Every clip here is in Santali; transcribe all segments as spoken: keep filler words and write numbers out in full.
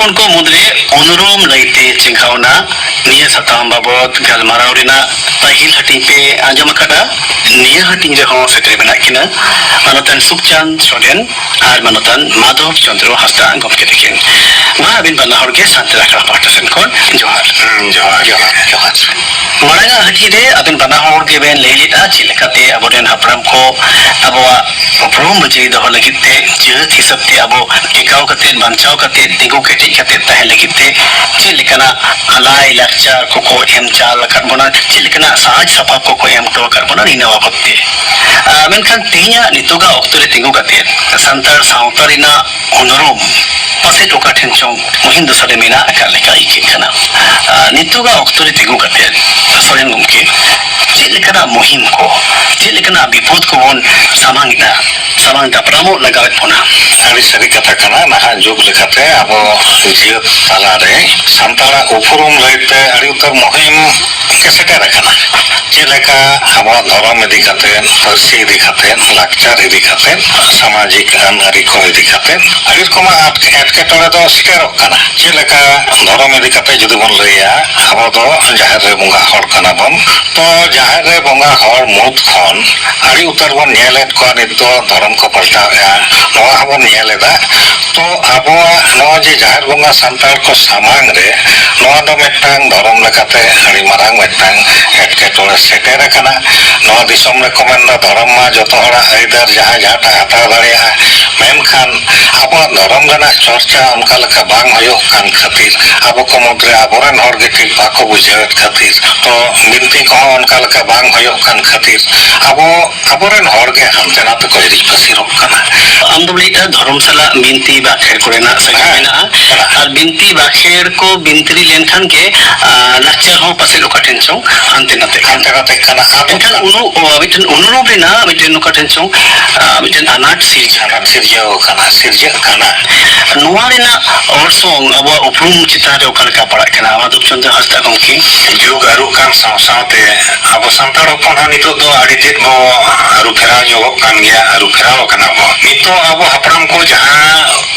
ᱩᱱᱠᱩ ᱢᱩᱫᱽᱨᱮ ᱩᱱᱩᱨᱩᱢ ᱞᱟᱹᱭᱛᱮ ᱪᱮᱸᱜᱷᱟᱣᱱᱟ ᱱᱤᱭᱟᱹ ᱥᱟᱛᱟᱢ ᱵᱟᱵᱚᱛ ᱜᱟᱞᱢᱟᱨᱟᱣ ᱨᱮᱱᱟᱜ ᱯᱟᱹᱦᱤᱞ ᱦᱟᱹᱴᱤᱧ ᱯᱮ ᱟᱸᱡᱚᱢ ᱟᱠᱟᱫᱟ᱾ ᱱᱤᱭᱟᱹ ᱦᱟᱹᱴᱤᱧ ᱨᱮᱦᱚᱸ ᱥᱮᱴᱮᱨ ᱢᱮᱱᱟᱜ ᱠᱤᱱᱟ ᱢᱟᱱᱚᱛᱟᱱ ᱥᱩᱠᱪᱟᱸᱫᱽ ᱥᱚᱨᱮᱱ ᱟᱨ ᱢᱟᱱᱚᱛᱟᱱ ᱢᱟᱫᱷᱚᱵ ᱪᱚᱸᱫᱽᱨᱚ ᱦᱟᱸᱥᱫᱟ ᱜᱚᱢᱠᱮ ᱛᱟᱹᱠᱤᱱ᱾ ᱢᱟ ᱟᱹᱵᱤᱱ ᱵᱟᱱᱟ ᱦᱚᱲ ᱜᱮ ᱥᱟᱱᱛᱟᱲ ᱟᱠᱷᱲᱟ ᱯᱟᱦᱴᱟ ᱥᱮᱱ ᱠᱷᱚᱱ ᱡᱚᱦᱟᱨ᱾ ᱦᱩᱸ, ᱡᱚᱦᱟᱨ, ᱡᱚᱦᱟᱨ, ᱡᱚᱦᱟᱨ᱾ ᱢᱟᱲᱟᱝ ᱟᱜ ᱦᱟᱹᱴᱤᱧ ᱨᱮ ᱟᱵᱮᱱ ᱵᱟᱱᱟ ᱦᱚᱲ ᱜᱮᱵᱮᱱ ᱞᱟᱹᱭ ᱞᱮᱫᱼᱟ ᱪᱮᱫ ᱞᱮᱠᱟᱛᱮ ᱟᱵᱚᱨᱮᱱ ᱦᱟᱯᱲᱟᱢ ᱠᱚ ᱟᱵᱚᱣᱟᱜ ᱩᱯᱨᱩᱢ ᱵᱟᱹᱡᱟᱹᱭ ᱫᱚᱦᱚ ᱞᱟᱹᱜᱤᱫ ᱛᱮ ᱡᱟᱹᱛ ᱦᱤᱥᱟᱹᱵ ᱛᱮ ᱟᱵᱚ ᱴᱤᱠᱟᱣ ᱠᱟᱛᱮ, ᱵᱟᱧᱪᱟᱣ ᱠᱟᱛᱮ, ᱛᱤᱸᱜᱩ ᱠᱮᱴᱮᱡ ᱠᱟᱛᱮ ᱛᱟᱦᱮᱸ ᱞᱟᱹᱜᱤᱫ ᱛᱮ ᱪᱮᱫ ᱞᱮᱠᱟᱱᱟᱜ ᱞᱟᱭ ᱞᱟᱠᱪᱟᱨ ᱠᱚᱠᱚ ᱮᱢ ᱪᱟᱞ ᱟᱠᱟᱫ ᱵᱚᱱᱟ, ᱪᱮᱫ ᱞᱮᱠᱟᱱᱟᱜ ᱥᱟᱡᱽ ᱥᱟᱯᱟᱵ ᱠᱚᱠᱚ ᱮᱢ ᱦᱚᱴᱚ ᱟᱠᱟᱫ ᱵᱚᱱᱟ, ᱱᱤᱭᱟᱹ ᱵᱟᱵᱚᱛ ᱛᱮ᱾ ᱟᱨ ᱢᱮᱱᱠᱷᱟᱱ ᱛᱮᱦᱮᱧᱟᱜ ᱱᱤᱛᱚᱜᱟᱜ ᱚᱠᱛᱚ ᱨᱮ ᱛᱤᱸᱜᱩ ᱠᱟᱛᱮ ᱥᱟᱱᱛᱟᱲ ᱥᱟᱶᱛᱟ ᱨᱮᱱᱟᱜ ᱩᱱᱩᱨᱩᱢ ᱯᱟᱥᱮᱡ ᱚᱠᱟ ᱴᱷᱮᱱ ᱪᱚᱝ ᱢᱩᱦᱤᱢ ᱫᱚᱥᱟ ᱨᱮ ᱢᱮᱱᱟᱜ ᱟᱠᱟᱫ ᱞᱮᱠᱟ ᱟᱹᱭᱠᱟᱹᱜ ᱠᱟᱱᱟ᱾ ᱟᱨ ᱱᱤᱛᱚᱜᱟᱜ ᱚᱠᱛᱚ ᱨᱮ ᱛᱤᱸᱜᱩ ᱠᱟᱛᱮ ᱥᱚᱨᱮᱱ ᱜᱚᱢᱠᱮ, ᱪᱮᱫ ᱞᱮᱠᱟᱱᱟᱜ ᱢᱩᱦᱤᱢ ᱠᱚ, ᱪᱮᱫ ᱞᱮᱠᱟᱱᱟᱜ ᱵᱤᱯᱚᱫ ᱠᱚᱵᱚᱱ ᱥᱟᱢᱟᱝ ᱮᱫᱟ, ᱥᱟᱢᱟᱝ ᱫᱟᱯᱨᱟᱢᱚᱜ ᱞᱟᱜᱟᱣᱮᱫ ᱵᱚᱱᱟ? ᱟᱹᱰᱤ ᱥᱟᱹᱨᱤ ᱠᱟᱛᱷᱟ ᱠᱟᱱᱟ᱾ ᱱᱟᱦᱟᱜ ᱡᱩᱜᱽ ᱞᱮᱠᱟᱛᱮ ᱟᱵᱚ ᱡᱟᱹᱛ ᱛᱟᱞᱟᱨᱮ ᱥᱟᱱᱛᱟᱲᱟᱜ ᱩᱯᱨᱩᱢ ᱞᱟᱹᱭᱛᱮ ᱟᱹᱰᱤ ᱩᱛᱟᱹᱨ ᱢᱩᱦᱤᱢ ᱜᱮ ᱥᱮᱴᱮᱨ ᱟᱠᱟᱱᱟ᱾ ᱪᱮᱫ ᱞᱮᱠᱟ ᱟᱵᱚᱣᱟᱜ ᱫᱷᱚᱨᱚᱢ ᱤᱫᱤ ᱠᱟᱛᱮ, ᱯᱟᱹᱨᱥᱤ ᱤᱫᱤ ᱠᱟᱛᱮ, ᱞᱟᱠᱪᱟᱨ ᱤᱫᱤ ᱠᱟᱛᱮ, ᱥᱟᱢᱟᱡᱤᱠ ᱟᱹᱱ ᱟᱹᱨᱤ ᱠᱚ ᱤᱫᱤ ᱠᱟᱛᱮ ᱟᱹᱰᱤ ᱨᱚᱠᱚᱢᱟᱜ ᱟᱴ-, ᱮᱴᱠᱮᱴᱚᱬᱮ ᱫᱚ ᱥᱮᱴᱮᱨᱚᱜ ᱠᱟᱱᱟ᱾ ᱪᱮᱫ ᱞᱮᱠᱟ ᱫᱷᱚᱨᱚᱢ ᱤᱫᱤ ᱠᱟᱛᱮ ᱡᱩᱫᱤ ᱵᱚᱱ ᱞᱟᱹᱭᱟ, ᱟᱵᱚ ᱫᱚ ᱡᱟᱦᱮᱨ ᱨᱮ ᱵᱚᱸᱜᱟ ᱦᱚᱲ ᱠᱟᱱᱟ ᱵᱚᱱ, ᱛᱚ ᱡᱟᱦᱮᱨ ᱨᱮ ᱵᱚᱸᱜᱟ ᱦᱚᱲ ᱢᱩᱫᱽ ᱠᱷᱚᱱ ᱟᱹᱰᱤ ᱩᱛᱟᱹᱨ ᱵᱚᱱ ᱧᱮᱞᱮᱫ ᱠᱚᱣᱟ ᱱᱤᱛ ᱫᱚ ᱫᱷᱚᱨᱚᱢ ᱠᱚ ᱯᱟᱞᱴᱟᱣᱮᱫᱼᱟ, ᱱᱚᱣᱟ ᱦᱚᱸᱵᱚᱱ ᱧᱮᱞ ᱮᱫᱟ᱾ ᱛᱚ ᱟᱵᱚᱣᱟᱜ ᱱᱚᱜᱼᱚᱭ ᱡᱮ ᱡᱟᱦᱮᱨ ᱵᱚᱸᱜᱟ ᱥᱟᱱᱛᱟᱲ ᱠᱚ ᱥᱟᱢᱟᱝ ᱨᱮ ᱱᱚᱣᱟ ᱫᱚ ᱢᱤᱫᱴᱟᱝ ᱫᱷᱚᱨᱚᱢ ᱞᱮᱠᱟᱛᱮ ᱟᱹᱰᱤ ᱢᱟᱨᱟᱝ ᱢᱤᱫᱴᱟᱝ ᱮᱴᱠᱮᱴᱚᱬᱮ ᱥᱮᱴᱮᱨ ᱟᱠᱟᱱᱟ᱾ ᱱᱚᱣᱟ ᱫᱤᱥᱚᱢ ᱨᱮᱠᱚ ᱢᱮᱱᱫᱟ ᱫᱷᱚᱨᱚᱢ ᱢᱟ ᱡᱚᱛᱚ ᱦᱚᱲᱟᱜ ᱟᱹᱭᱫᱟᱹᱨ, ᱡᱟᱦᱟᱸᱭ ᱡᱟᱦᱟᱸᱴᱟᱜ ᱦᱟᱛᱟᱣ ᱫᱟᱲᱮᱭᱟᱜᱼᱟ᱾ ᱢᱮᱱᱠᱷᱟᱱ ᱟᱵᱚᱣᱟᱜ ᱫᱷᱚᱨᱚᱢ ᱨᱮᱱᱟᱜ ᱪᱚᱨᱪᱟ ᱚᱱᱠᱟ ᱞᱮᱠᱟ ᱵᱟᱝ ᱦᱩᱭᱩᱜ ᱠᱟᱱ ᱠᱷᱟᱹᱛᱤᱨ, ᱟᱵᱚ ᱠᱚ ᱢᱩᱫᱽᱨᱮ ᱟᱵᱚᱨᱮᱱ ᱦᱚᱲ ᱜᱮ ᱴᱷᱤᱠ ᱵᱟᱠᱚ ᱵᱩᱡᱷᱟᱹᱣᱮᱫ ᱠᱷᱟᱹᱛᱤᱨ, ᱛᱚ ᱵᱤᱱᱛᱤ ᱠᱚᱦᱚᱸ ᱚᱱᱠᱟ ᱞᱮᱠᱟ ᱵᱟᱝ ᱦᱩᱭᱩᱜ ᱠᱟᱱ ᱠᱷᱟᱹᱛᱤᱨ ᱟᱵᱚ, ᱟᱵᱚᱨᱮᱱ ᱦᱚᱲ ᱜᱮ ᱦᱟᱱᱛᱮ ᱱᱟᱛᱮ ᱠᱚ ᱦᱤᱨᱤᱡ ᱯᱟᱹᱥᱤᱨᱚᱜ ᱠᱟᱱᱟ᱾ ᱟᱢ ᱫᱚᱢ ᱞᱟᱹᱭᱮᱫᱼᱟ ᱫᱷᱚᱨᱚᱢ ᱥᱟᱞᱟᱜ ᱵᱤᱱᱛᱤ ᱵᱟᱠᱷᱮᱲ ᱠᱚᱨᱮᱱᱟᱜ ᱥᱟᱹᱜᱟᱹᱭ ᱦᱮᱸ, ᱢᱮᱱᱟᱜᱼᱟ᱾ ᱢᱮᱱᱟᱜᱼᱟ᱾ ᱟᱨ ᱵᱤᱱᱛᱤ ᱵᱟᱠᱷᱮᱲ ᱠᱚ ᱵᱤᱱᱛᱤᱨᱤ ᱞᱮᱱᱠᱷᱟᱱ ᱜᱮ, ᱟᱨ ᱞᱟᱠᱪᱟᱨ ᱦᱚᱸ ᱯᱟᱥᱮᱡ ᱚᱠᱟ ᱴᱷᱮᱱ ᱪᱚᱝ ᱦᱟᱱᱛᱮ ᱱᱟᱛᱮ ᱠᱟᱱᱟ᱾ ᱦᱟᱱᱛᱮ ᱱᱟᱛᱮ ᱠᱟᱱᱟ᱾ ᱟᱫᱚ ᱮᱱᱠᱷᱟᱱ ᱩᱱᱩ-, ᱚ, ᱢᱤᱫᱴᱮᱱ ᱩᱱᱩᱨᱩᱢ ᱨᱮᱱᱟᱜ ᱢᱤᱫᱴᱮᱱ ᱚᱠᱟ ᱴᱷᱮᱱ ᱪᱚᱝ, ᱟᱨ ᱢᱤᱫᱴᱮᱱ ᱟᱱᱟᱴ ᱥᱤᱨᱡᱟᱹᱜ ᱟᱱᱟᱴ ᱥᱤᱨᱡᱟᱹᱣ ᱠᱟᱱᱟ, ᱥᱤᱨᱡᱟᱹᱜ ᱠᱟᱱᱟ᱾ ᱱᱚᱣᱟ ᱨᱮᱱᱟᱜ ᱚᱨᱥᱚᱝ ᱟᱵᱚᱣᱟᱜ ᱩᱯᱨᱩᱢ ᱪᱮᱛᱟᱱ ᱨᱮ ᱚᱠᱟ ᱞᱮᱠᱟ ᱯᱟᱲᱟᱜ ᱠᱟᱱᱟ, ᱢᱟᱫᱷᱚᱵ ᱪᱚᱸᱫᱽᱨᱚ ᱦᱟᱸᱥᱫᱟ ᱜᱚᱢᱠᱮ? ᱡᱩᱜᱽ ᱟᱹᱨᱩ ᱠᱟᱱ ᱥᱟᱶ ᱥᱟᱶᱛᱮ ᱟᱵᱚ ᱥᱟᱱᱛᱟᱲ ᱦᱚᱯᱚᱱ ᱦᱚᱸ ᱱᱤᱛᱚᱜ ᱫᱚ ᱟᱹᱰᱤ ᱛᱮᱫ ᱵᱚ ᱟᱹᱨᱩ ᱯᱷᱮᱨᱟᱣ ᱧᱚᱜᱚᱜ ᱠᱟᱱ ᱜᱮᱭᱟ, ᱟᱹᱨᱩ ᱯᱷᱮᱨᱟᱣ ᱟᱠᱟᱱᱟ ᱵᱚ᱾ ᱱᱤᱛᱚᱜ ᱟᱵᱚ ᱦᱟᱯᱲᱟᱢ ᱠᱚ ᱡᱟᱦᱟᱸ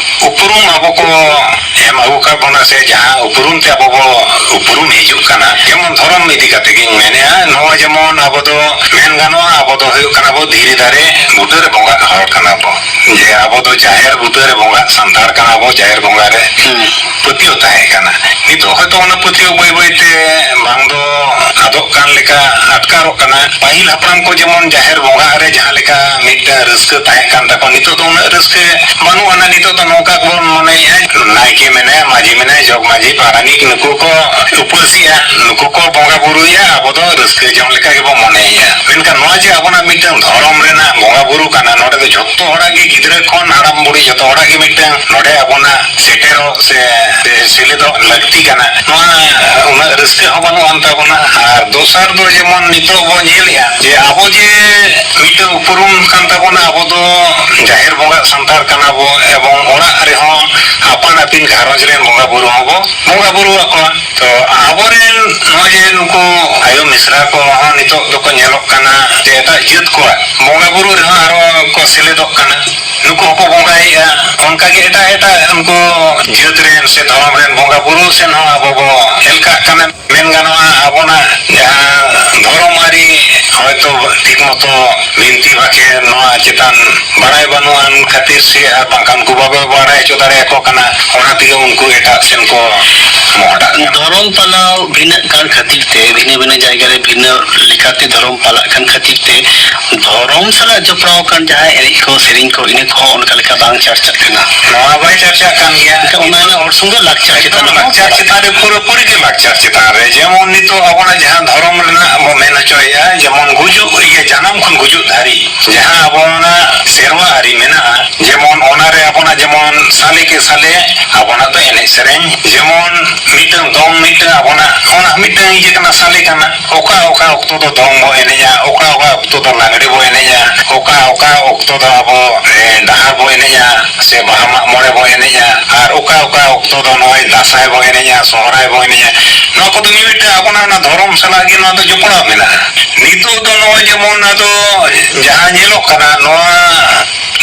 ᱩᱯᱨᱩᱢ ᱟᱵᱚ ᱠᱚ ᱮᱢ ᱟᱹᱜᱩ ᱠᱟᱜ ᱵᱚᱱᱟ ᱥᱮ ᱡᱟᱦᱟᱸ ᱩᱯᱨᱩᱢ ᱛᱮ ᱟᱵᱚ ᱵᱚ ᱩᱯᱨᱩᱢ ᱦᱤᱡᱩᱜ ᱠᱟᱱᱟ, ᱡᱮᱢᱚᱱ ᱫᱷᱚᱨᱚᱢ ᱤᱫᱤ ᱠᱟᱛᱮ ᱜᱤᱧ ᱢᱮᱱᱮᱜᱼᱟ, ᱱᱚᱣᱟ ᱡᱮᱢᱚᱱ ᱟᱵᱚ ᱫᱚ ᱢᱮᱱ ᱜᱟᱱᱚᱜᱼᱟ, ᱟᱵᱚ ᱫᱚ ᱦᱩᱭᱩᱜ ᱠᱟᱱᱟ ᱵᱚ ᱫᱷᱤᱨᱤ ᱫᱟᱨᱮ ᱵᱩᱴᱟᱹ ᱨᱮ ᱵᱚᱸᱜᱟᱜ ᱦᱚᱲ ᱠᱟᱱᱟ ᱵᱚ᱾ ᱡᱮ ᱟᱵᱚ ᱫᱚ ᱡᱟᱦᱮᱨ ᱵᱩᱴᱟᱹ ᱨᱮ ᱵᱚᱸᱜᱟᱜ ᱥᱟᱱᱛᱟᱲ ᱠᱟᱱᱟ ᱵᱚ, ᱡᱟᱦᱮᱨ ᱵᱚᱸᱜᱟ ᱨᱮ ᱦᱩᱸ᱾ ᱯᱟᱹᱛᱭᱟᱹᱣ ᱛᱟᱦᱮᱸ ᱠᱟᱱᱟ᱾ ᱱᱤᱛᱚᱜ ᱦᱚᱭᱛᱳ ᱚᱱᱟ ᱯᱟᱹᱛᱭᱟᱹᱣ ᱵᱟᱹᱭ ᱵᱟᱹᱭ ᱛᱮ ᱵᱟᱝ ᱫᱚ ᱟᱫᱚᱜ ᱠᱟᱱ ᱞᱮᱠᱟ ᱟᱴᱠᱟᱨᱚᱜ ᱠᱟᱱᱟ᱾ ᱯᱟᱹᱦᱤᱞ ᱦᱟᱯᱲᱟᱢ ᱠᱚ ᱡᱮᱢᱚᱱ ᱡᱟᱦᱮᱨ ᱵᱚᱸᱜᱟ ᱨᱮ ᱡᱟᱦᱟᱸ ᱞᱮᱠᱟ ᱢᱤᱫᱴᱟᱝ ᱨᱟᱹᱥᱠᱟᱹ ᱛᱟᱦᱮᱸ ᱠᱟᱱ ᱛᱟᱠᱚᱣᱟ, ᱱᱤᱛᱚᱜ ᱫᱚ ᱩᱱᱟᱹᱜ ᱨᱟᱹᱥᱠᱟᱹ ᱵᱟᱹᱱᱩᱜ ᱟᱱᱟ᱾ ᱱᱤᱛᱚᱜ ᱫᱚ ᱱᱚᱝᱠᱟ ᱜᱮᱵᱚᱱ ᱢᱚᱱᱮᱭᱮᱫᱼᱟ, ᱱᱟᱭᱠᱮ ᱢᱮᱱᱟᱭᱟ, ᱢᱟᱹᱡᱷᱤ ᱢᱮᱱᱟᱭᱟ, ᱡᱚᱜᱽ ᱢᱟᱹᱡᱷᱤ, ᱯᱟᱨᱟᱱᱤᱠ, ᱱᱩᱠᱩ ᱠᱚ ᱩᱯᱟᱹᱥᱤᱜᱼᱟ, ᱱᱩᱠᱩ ᱠᱚ ᱵᱚᱸᱜᱟ ᱵᱩᱨᱩᱭᱟ, ᱟᱵᱚ ᱫᱚ ᱨᱟᱹᱥᱠᱟᱹ ᱡᱚᱝ ᱞᱮᱠᱟ ᱜᱮᱵᱚᱱ ᱢᱚᱱᱮᱭᱮᱫᱼᱟ᱾ ᱢᱮᱱᱠᱷᱟᱱ ᱱᱚᱣᱟ ᱡᱮ ᱟᱵᱚᱱᱟᱜ ᱢᱤᱫᱴᱟᱝ ᱫᱷᱚᱨᱚᱢ ᱨᱮᱱᱟᱜ ᱵᱚᱸᱜᱟ ᱵᱩᱨᱩ ᱠᱟᱱᱟ, ᱱᱚᱰᱮ ᱫᱚ ᱡᱷᱚᱛᱚ ᱦᱚᱲᱟᱜ ᱜᱮ, ᱜᱤᱫᱽᱨᱟᱹ ᱠᱷᱚᱱ ᱦᱟᱲᱟᱢ ᱵᱩᱲᱦᱤ, ᱡᱷᱚᱛᱚ ᱦᱚᱲᱟᱜ ᱜᱮ ᱢᱤᱫᱴᱟᱝ ᱱᱚᱰᱮ ᱟᱵᱚᱱᱟᱜ ᱥᱮᱴᱮᱨᱚᱜ ᱥᱮ ᱥᱮᱞᱮᱫᱚᱜ ᱞᱟᱹᱠᱛᱤ ᱠᱟᱱᱟ᱾ ᱱᱚᱣᱟ ᱩᱱᱟᱹᱜ ᱨᱟᱹᱥᱠᱟᱹ ᱦᱚᱸ ᱵᱟᱹᱱᱩᱜ ᱟᱱ ᱛᱟᱵᱚᱱᱟ᱾ ᱟᱨ ᱫᱚᱥᱟᱨ ᱫᱚ ᱡᱮᱢᱚᱱ ᱱᱤᱛᱚᱜ ᱵᱚ ᱧᱮᱞᱮᱜᱼᱟ ᱡᱮ ᱟᱵᱚ ᱡᱮ ᱢᱤᱫᱴᱟᱝ ᱩᱯᱨᱩᱢ ᱠᱟᱱ ᱛᱟᱵᱚᱱᱟ, ᱟᱵᱚ ᱫᱚ ᱡᱟᱦᱮᱨ ᱵᱚᱸᱜᱟ ᱥᱟᱱᱛᱟᱲ ᱠᱟᱱᱟ ᱵᱚ, ᱮᱵᱚᱝ ᱚᱲᱟᱜ ᱨᱮᱦᱚᱸ ᱟᱯᱟᱱ ᱟᱹᱯᱤᱱ ᱜᱷᱟᱨᱚᱸᱡᱽ ᱨᱮᱱ ᱵᱚᱸᱜᱟ ᱵᱩᱨᱩ ᱦᱚᱸᱵᱚ ᱵᱚᱸᱜᱟ ᱵᱩᱨᱩ ᱟᱠᱚᱣᱟ᱾ ᱛᱚ ᱟᱵᱚᱨᱮᱱ ᱱᱚᱜᱼᱚᱭ ᱡᱮ ᱱᱩᱠᱩ ᱟᱭᱳ ᱢᱤᱥᱨᱟ ᱠᱚᱦᱚᱸ ᱱᱤᱛᱚᱜ ᱫᱚᱠᱚ ᱧᱮᱞᱚᱜ ᱠᱟᱱᱟ ᱡᱮ ᱮᱴᱟᱜ ᱡᱟᱹᱛ ᱠᱚᱣᱟᱜ ᱵᱚᱸᱜᱟ ᱵᱩᱨᱩ ᱨᱮᱦᱚᱸ ᱟᱨᱚ ᱠᱚ ᱥᱮᱞᱮᱫᱚᱜ ᱠᱟᱱᱟ᱾ ᱱᱩᱠᱩ ᱦᱚᱸᱠᱚ ᱵᱚᱸᱜᱟᱭᱮᱫᱼᱟ᱾ ᱚᱱᱠᱟᱜᱮ ᱮᱴᱟᱜ ᱮᱴᱟᱜ ᱩᱱᱠᱩ ᱡᱟᱹᱛ ᱨᱮᱱ ᱥᱮ ᱫᱷᱚᱨᱚᱢ ᱨᱮᱱ ᱵᱚᱸᱜᱟ ᱵᱩᱨᱩ ᱥᱮᱱ ᱦᱚᱸ ᱟᱵᱚ ᱵᱚ ᱦᱮᱞᱠᱟᱜ ᱠᱟᱱᱟ᱾ ᱢᱮᱱ ᱜᱟᱱᱚᱜᱼᱟ, ᱟᱵᱚᱱᱟᱜ ᱡᱟᱦᱟᱸ ᱫᱷᱚᱨᱚᱢ ᱟᱹᱨᱤ ᱦᱚᱭᱛᱳ ᱴᱷᱤᱠ ᱢᱚᱛᱚ ᱵᱤᱱᱛᱤ ᱵᱟᱠᱷᱮᱬ ᱱᱚᱣᱟ ᱪᱮᱛᱟᱱ ᱵᱟᱲᱟᱭ ᱵᱟᱹᱱᱩᱜ ᱟᱱ ᱠᱷᱟᱹᱛᱤᱨ ᱥᱮ ᱟᱨ ᱵᱟᱝᱠᱷᱟᱱ ᱩᱱᱠᱩ ᱵᱟᱵᱚ ᱵᱟᱲᱟᱭ ᱦᱚᱪᱚ ᱫᱟᱲᱮᱭᱟᱠᱚ ᱠᱟᱱᱟ, ᱚᱱᱟ ᱛᱮᱜᱮ ᱩᱱᱠᱩ ᱮᱴᱟᱜ ᱥᱮᱱ ᱠᱚ ᱢᱚᱦᱰᱟᱜ ᱠᱟᱱᱟ᱾ ᱫᱷᱚᱨᱚᱢ ᱯᱟᱞᱟᱣ ᱵᱷᱤᱱᱟᱹᱜ ᱠᱟᱱ ᱠᱷᱟᱹᱛᱤᱨ ᱛᱮ, ᱵᱷᱤᱱᱟᱹ ᱵᱷᱤᱱᱟᱹ ᱡᱟᱭᱜᱟ ᱨᱮ ᱵᱷᱤᱱᱟᱹ ᱞᱮᱠᱟᱛᱮ ᱫᱷᱚᱨᱚᱢ ᱯᱟᱞᱟᱜ ᱠᱟᱱ ᱠᱷᱟᱹᱛᱤᱨ ᱛᱮ, ᱫᱷᱚᱨᱚᱢ ᱥᱟᱞᱟᱜ ᱡᱚᱯᱲᱟᱣ ᱟᱠᱟᱱ ᱡᱟᱦᱟᱸ ᱮᱱᱮᱡ ᱠᱚ, ᱥᱮᱨᱮᱧ ᱠᱚ, ᱤᱱᱟᱹ ᱠᱚᱦᱚᱸ ᱚᱱᱠᱟ ᱞᱮᱠᱟ ᱵᱟᱝ ᱪᱟᱨᱪᱟᱜ ᱠᱟᱱᱟ᱾ ᱱᱚᱣᱟ ᱵᱟᱭ ᱪᱟᱨᱪᱟᱜ ᱠᱟᱱ ᱜᱮᱭᱟ᱾ ᱮᱱᱠᱷᱟᱱ ᱚᱱᱟ ᱨᱮᱱᱟᱜ ᱚᱨᱥᱚᱝ ᱫᱚ ᱞᱟᱠᱪᱟᱨ ᱪᱮᱛᱟᱱ ᱮᱠᱫᱚᱢ ᱨᱮ ᱞᱟᱠᱪᱟᱨ ᱪᱮᱛᱟᱱ ᱨᱮ, ᱯᱩᱨᱟᱹᱯᱩᱨᱤ ᱜᱮ ᱞᱟᱠᱪᱟᱨ ᱪᱮᱛᱟᱱ ᱨᱮ᱾ ᱡᱮᱢᱚᱱ ᱱᱤᱛᱚᱜ ᱟᱵᱚᱱᱟᱜ ᱡᱟᱦᱟᱸ ᱫᱷᱚᱨᱚᱢ ᱨᱮᱱᱟᱜ ᱵᱚ ᱢᱮᱱ ᱦᱚᱪᱚᱭᱮᱫᱼᱟ, ᱡᱮᱢᱚᱱ ᱜᱩᱡᱩᱜ, ᱤᱭᱟᱹ, ᱡᱟᱱᱟᱢ ᱠᱷᱚᱱ ᱜᱩᱡᱩᱜ ᱫᱷᱟᱹᱨᱤᱡ ᱡᱟᱦᱟᱸ ᱟᱵᱚᱱᱟᱜ ᱥᱮᱨᱣᱟ ᱟᱹᱨᱤ ᱢᱮᱱᱟᱜᱼᱟ, ᱡᱮᱢᱚᱱ ᱚᱱᱟᱨᱮ ᱟᱵᱚᱱᱟᱜ ᱡᱮᱢᱚᱱ ᱥᱟᱞᱮ ᱠᱮ ᱥᱟᱞᱮ ᱟᱵᱚᱱᱟᱜ ᱫᱚ ᱮᱱᱮᱡ ᱥᱮᱨᱮᱧ, ᱡᱮᱢᱚᱱ ᱢᱤᱫᱴᱟᱝ ᱫᱚᱝ, ᱢᱤᱫᱴᱟᱝ ᱟᱵᱚᱱᱟᱜ ᱚᱱᱟ ᱢᱤᱫᱴᱟᱝ ᱤᱭᱟᱹ ᱠᱟᱱᱟ, ᱥᱟᱞᱮ ᱠᱟᱱᱟ᱾ ᱚᱠᱟ ᱚᱠᱟ ᱚᱠᱛᱚ ᱫᱚ ᱫᱚᱝ ᱵᱚ ᱮᱱᱮᱡᱟ, ᱚᱠᱟ ᱚᱠᱟ ᱚᱠᱛᱚ ᱫᱚ ᱞᱟᱜᱽᱲᱮ ᱵᱚ ᱮᱱᱮᱡᱟ, ᱚᱠᱟ ᱚᱠᱟ ᱚᱠᱛᱚ ᱫᱚ ᱟᱵᱚ, ᱮ, ᱰᱟᱦᱟᱨ ᱵᱚ ᱮᱱᱮᱡᱟ ᱥᱮ ᱵᱟᱦᱟ ᱢᱟᱜ ᱢᱚᱬᱮ ᱵᱚ ᱮᱱᱮᱡᱟ, ᱟᱨ ᱚᱠᱟ ᱚᱠᱟ ᱚᱠᱛᱚ ᱫᱚ ᱱᱚᱜᱼᱚᱭ ᱫᱟᱸᱥᱟᱭ ᱵᱚ ᱮᱱᱮᱡᱟ, ᱥᱚᱦᱨᱟᱭ ᱵᱚ ᱮᱱᱮᱡᱟ᱾ ᱱᱚᱣᱟ ᱠᱚᱫᱚ ᱢᱤᱢᱤᱫᱴᱟᱝ ᱟᱵᱚᱱᱟᱜ ᱚᱱᱟ ᱫᱷᱚᱨᱚᱢ ᱥᱟᱞᱟᱜ ᱜᱮ ᱱᱚᱣᱟ ᱫᱚ ᱡᱚᱯᱲᱟᱣ ᱢᱮᱱᱟᱜᱼᱟ᱾ ᱱᱤᱛᱚᱜ ᱫᱚ ᱱᱚᱜᱼᱚᱭ ᱡᱮᱢᱚᱱ ᱟᱫᱚ ᱡᱟᱦᱟᱸ ᱧᱮᱞᱚᱜ ᱠᱟᱱᱟ, ᱱᱚᱣᱟ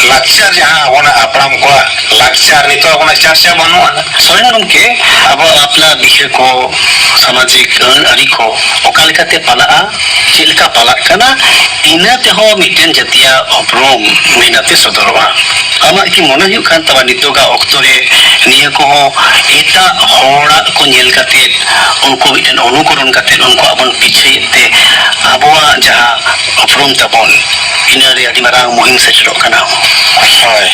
ᱞᱟᱠᱪᱟᱨ, ᱡᱟᱦᱟᱸ ᱟᱵᱚᱱᱟᱜ ᱦᱟᱯᱲᱟᱢ ᱠᱚᱣᱟᱜ ᱞᱟᱠᱪᱟᱨ, ᱱᱤᱛᱚᱜ ᱟᱵᱚᱱᱟᱜ ᱪᱟᱨᱪᱟ ᱵᱟᱹᱱᱩᱜᱼᱟ᱾ ᱥᱚᱨᱮᱱ ᱜᱚᱢᱠᱮ, ᱟᱵᱚᱣᱟᱜ ᱵᱟᱯᱞᱟ ᱵᱤᱦᱟᱹ ᱠᱚ, ᱥᱟᱢᱟᱡᱤᱠ ᱟᱹᱱ ᱟᱹᱨᱤ ᱠᱚ ᱚᱠᱟ ᱞᱮᱠᱟᱛᱮ ᱯᱟᱞᱟᱜᱼᱟ, ᱪᱮᱫ ᱞᱮᱠᱟ ᱯᱟᱞᱟᱜ ᱠᱟᱱᱟ, ᱤᱱᱟᱹ ᱛᱮᱦᱚᱸ ᱢᱤᱫᱴᱮᱱ ᱡᱟᱹᱛᱤᱭᱟᱜ ᱩᱯᱨᱩᱢ ᱢᱮᱱᱟᱛᱮ ᱥᱚᱫᱚᱨᱚᱜᱼᱟ᱾ ᱟᱢᱟᱜ ᱠᱤ ᱢᱚᱱᱮ ᱦᱩᱭᱩᱜ ᱠᱟᱱ ᱛᱟᱢᱟ ᱱᱤᱛᱚᱜᱟᱜ ᱚᱠᱛᱚ ᱨᱮ ᱱᱤᱭᱟᱹ ᱠᱚᱦᱚᱸ ᱮᱴᱟᱜ ᱦᱚᱲᱟᱜ ᱠᱚ ᱧᱮᱞ ᱠᱟᱛᱮ, ᱩᱱᱠᱩ ᱢᱤᱫᱴᱮᱱ ᱚᱱᱩᱠᱚᱨᱚᱱ ᱠᱟᱛᱮ ᱩᱱᱠᱩᱣᱟᱜ ᱵᱚᱱ ᱯᱤᱪᱷᱟᱹᱭᱮᱫ ᱛᱮ ᱟᱵᱚᱣᱟᱜ ᱡᱟᱦᱟᱸ ᱩᱯᱨᱩᱢ ᱛᱟᱵᱚᱱ, ᱤᱱᱟᱹ ᱨᱮ ᱟᱹᱰᱤ ᱢᱟᱨᱟᱝ ᱢᱩᱦᱤᱢ ᱥᱮᱴᱮᱨᱚᱜ ᱠᱟᱱᱟ? ᱦᱳᱭ,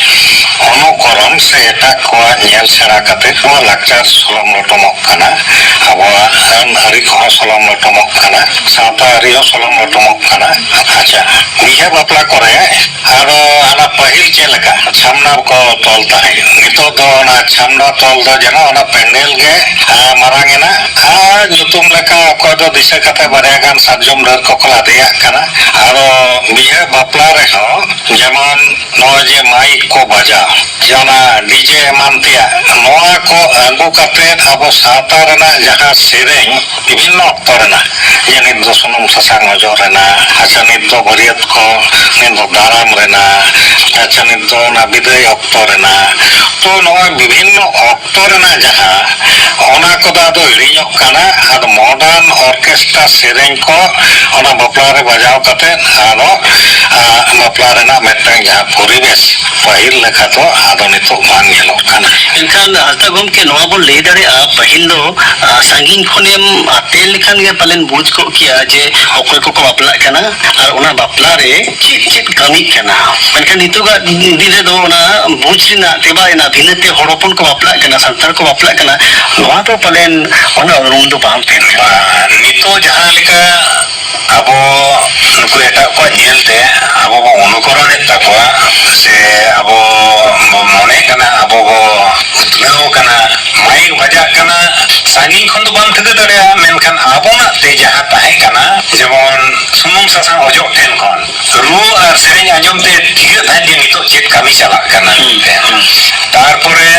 ᱚᱱᱩᱠᱚᱨᱚᱱ ᱥᱮ ᱮᱴᱟᱜ ᱠᱚᱣᱟᱜ ᱧᱮᱞ ᱥᱮᱬᱟ ᱠᱟᱛᱮ ᱱᱚᱣᱟ ᱞᱟᱠᱪᱟᱨ ᱥᱚᱞᱚᱢ ᱞᱚᱴᱚᱢᱚᱜ ᱠᱟᱱᱟ, ᱟᱵᱚᱣᱟᱜ ᱟᱹᱱ ᱟᱹᱨᱤ ᱠᱚᱦᱚᱸ ᱥᱚᱞᱚᱢ ᱞᱚᱴᱚᱢᱚᱜ ᱠᱟᱱᱟ, ᱥᱟᱶᱛᱟ ᱟᱹᱨᱤ ᱦᱚᱸ ᱥᱚᱞᱚᱢ ᱞᱚᱴᱚᱢᱚᱜ ᱠᱟᱱᱟ᱾ ᱟᱪᱪᱷᱟ, ᱵᱤᱦᱟᱹ ᱵᱟᱯᱞᱟ ᱠᱚᱨᱮ ᱟᱫᱚ ᱦᱟᱱᱟ ᱯᱟᱹᱦᱤᱞ ᱪᱮᱫ ᱞᱮᱠᱟ ᱪᱷᱟᱢᱰᱟ ᱠᱚ ᱛᱚᱞ ᱛᱟᱦᱮᱸᱫ, ᱱᱤᱛᱚᱜ ᱫᱚ ᱚᱱᱟ ᱪᱷᱟᱢᱰᱟ ᱛᱚᱞ ᱫᱚ ᱡᱮᱱᱚ ᱚᱱᱟ ᱯᱮᱱᱰᱮᱞ ᱜᱮ, ᱟ, ᱢᱟᱨᱟᱝ ᱮᱱᱟ᱾ ᱟᱨ ᱧᱩᱛᱩᱢ ᱞᱮᱠᱟ ᱚᱠᱚᱭ ᱫᱚ ᱫᱤᱥᱟᱹ ᱠᱟᱛᱮ ᱵᱟᱨᱭᱟ ᱜᱟᱱ ᱥᱟᱨᱡᱚᱢ ᱰᱟᱹᱨ ᱠᱚᱠᱚ ᱞᱟᱫᱮᱭᱟᱜ ᱠᱟᱱᱟ᱾ ᱟᱫᱚ ᱵᱤᱦᱟᱹ ᱵᱟᱯᱞᱟ ᱨᱮᱦᱚᱸ ᱡᱮᱢᱚᱱ ᱱᱚᱜᱼᱚᱭ ᱡᱮ ᱢᱟᱭᱤᱠ ᱠᱚ ᱵᱟᱡᱟᱣ, ᱡᱮ ᱚᱱᱟ ᱰᱤᱡᱮ ᱮᱢᱟᱱ ᱛᱮᱭᱟᱜ, ᱱᱚᱣᱟ ᱠᱚ ᱟᱹᱜᱩ ᱠᱟᱛᱮ ᱟᱵᱚ ᱥᱟᱶᱛᱟ ᱨᱮᱱᱟᱜ ᱡᱟᱦᱟᱸ ᱥᱮᱨᱮᱧ ᱵᱤᱵᱷᱤᱱᱱᱚ ᱚᱠᱛᱚ ᱨᱮᱱᱟᱜ, ᱡᱮ ᱱᱤᱛ ᱫᱚ ᱥᱩᱱᱩᱢ ᱥᱟᱥᱟᱝ ᱚᱡᱚᱜ ᱨᱮᱱᱟᱜ, ᱟᱪᱪᱷᱟ, ᱱᱤᱛ ᱫᱚ ᱵᱟᱹᱨᱭᱟᱹᱛ ᱠᱚ, ᱱᱤᱛ ᱫᱚ ᱫᱟᱨᱟᱢ ᱨᱮᱱᱟᱜ, ᱟᱪᱪᱷᱟ, ᱱᱤᱛ ᱫᱚ ᱚᱱᱟ ᱵᱤᱫᱟᱹᱭ ᱚᱠᱛᱚ ᱨᱮᱱᱟᱜ, ᱛᱚ ᱱᱚᱣᱟ ᱵᱤᱵᱷᱤᱱᱱᱚ ᱚᱠᱛᱚ ᱨᱮᱱᱟᱜ ᱡᱟᱦᱟᱸ, ᱚᱱᱟ ᱠᱚᱫᱚ ᱟᱫᱚ ᱦᱤᱲᱤᱧᱚᱜ ᱠᱟᱱᱟ᱾ ᱟᱫᱚ modern orchestra ᱥᱮᱨᱮᱧ ᱠᱚ ᱚᱱᱟ ᱵᱟᱯᱞᱟ ᱨᱮ ᱵᱟᱡᱟᱣ ᱠᱟᱛᱮ ᱟᱫᱚ, ᱟ, ᱵᱟᱯᱞᱟ ᱨᱮᱱᱟᱜ ᱢᱤᱫᱴᱟᱝ ᱡᱟᱦᱟᱸ ᱯᱚᱨᱤᱵᱮᱥ ᱯᱟᱹᱦᱤᱞ ᱞᱮᱠᱟ ᱫᱚ ᱟᱫᱚ ᱱᱤᱛᱚᱜ ᱵᱟᱝ ᱧᱮᱞᱚᱜ ᱠᱟᱱᱟ᱾ ᱮᱱᱠᱷᱟᱱ ᱦᱟᱸᱥᱫᱟ ᱜᱚᱢᱠᱮ, ᱱᱚᱣᱟ ᱵᱚᱱ ᱞᱟᱹᱭ ᱫᱟᱲᱮᱭᱟᱜᱼᱟ, ᱯᱟᱹᱦᱤᱞ ᱫᱚ, ᱟ, ᱥᱟᱺᱜᱤᱧ ᱠᱷᱚᱱᱮᱢ ᱟᱛᱮ ᱞᱮᱠᱷᱟᱱ ᱜᱮ ᱯᱟᱞᱮᱱ ᱵᱩᱡᱽ ᱠᱚᱜ ᱠᱮᱭᱟ ᱡᱮ ᱚᱠᱚᱭ ᱠᱚᱠᱚ ᱵᱟᱯᱞᱟᱜ ᱠᱟᱱᱟ ᱟᱨ ᱚᱱᱟ ᱵᱟᱯᱞᱟ ᱨᱮ ᱪᱮᱫ ᱪᱮᱫ ᱠᱟᱹᱢᱤᱜ ᱠᱟᱱᱟ᱾ ᱢᱮᱱᱠᱷᱟᱱ ᱱᱤᱛᱚᱜᱟᱜ ᱫᱤᱱ ᱨᱮᱫᱚ ᱚᱱᱟ ᱵᱩᱡᱽ ᱨᱮᱱᱟᱜ, ᱛᱮᱵᱟᱜ ᱨᱮᱱᱟᱜ, ᱵᱷᱤᱱᱟᱹᱛᱮ ᱦᱚᱲ ᱦᱚᱯᱚᱱ ᱠᱚ ᱵᱟᱯᱞᱟᱜ ᱠᱟᱱᱟ, ᱥᱟᱱᱛᱟᱲ ᱠᱚ ᱵᱟᱯᱞᱟᱜ ᱠᱟᱱᱟ, ᱱᱚᱣᱟ ᱫᱚ ᱯᱟᱞᱮᱱ ᱚᱱᱟ ᱩᱨᱩᱢ ᱫᱚ ᱵᱟᱝ ᱛᱟᱦᱮᱱ ᱠᱟᱱᱟ᱾ ᱵᱟᱝ, ᱱᱤᱛᱚᱜ ᱡᱟᱦᱟᱸ ᱞᱮᱠᱟ ᱟᱵᱚ ᱱᱩᱠᱩ ᱮᱴᱟᱜ ᱠᱚᱣᱟᱜ ᱧᱮᱞᱛᱮ ᱟᱵᱚ ᱵᱚ ᱚᱱᱩᱠᱚᱨᱚᱱᱮᱫ ᱛᱟᱠᱚᱣᱟ, ᱥᱮ ᱟᱵᱚ ᱵᱚ ᱢᱚᱱᱮ ᱠᱟᱱᱟ ᱟᱵᱚ ᱵᱚ ᱩᱛᱱᱟᱹᱣ ᱠᱟᱱᱟ, ᱢᱟᱭᱤᱠ ᱵᱟᱡᱟᱜ ᱠᱟᱱᱟ, ᱥᱟᱺᱜᱤᱧ ᱠᱷᱚᱱ ᱫᱚ ᱵᱟᱢ ᱴᱷᱤᱠᱟᱹ ᱫᱟᱲᱮᱭᱟᱜᱼᱟ, ᱢᱮᱱᱠᱷᱟᱱ ᱟᱵᱚᱱᱟᱜ ᱛᱮ ᱡᱟᱦᱟᱸ ᱛᱟᱦᱮᱸ ᱠᱟᱱᱟ, ᱡᱮᱢᱚᱱ ᱥᱩᱱᱩᱢ ᱥᱟᱥᱟᱝ ᱚᱡᱚᱜ ᱴᱷᱮᱱ ᱠᱷᱚᱱ ᱨᱩ ᱟᱨ ᱥᱮᱨᱮᱧ ᱟᱸᱡᱚᱢ ᱛᱮ ᱴᱷᱤᱠᱟᱹᱜ ᱛᱟᱦᱮᱸᱫ ᱡᱮ ᱱᱤᱛᱚᱜ ᱪᱮᱫ ᱠᱟᱹᱢᱤ ᱪᱟᱞᱟᱜ ᱠᱟᱱᱟ ᱢᱮᱱᱛᱮ᱾ ᱛᱟᱨᱯᱚᱨᱮ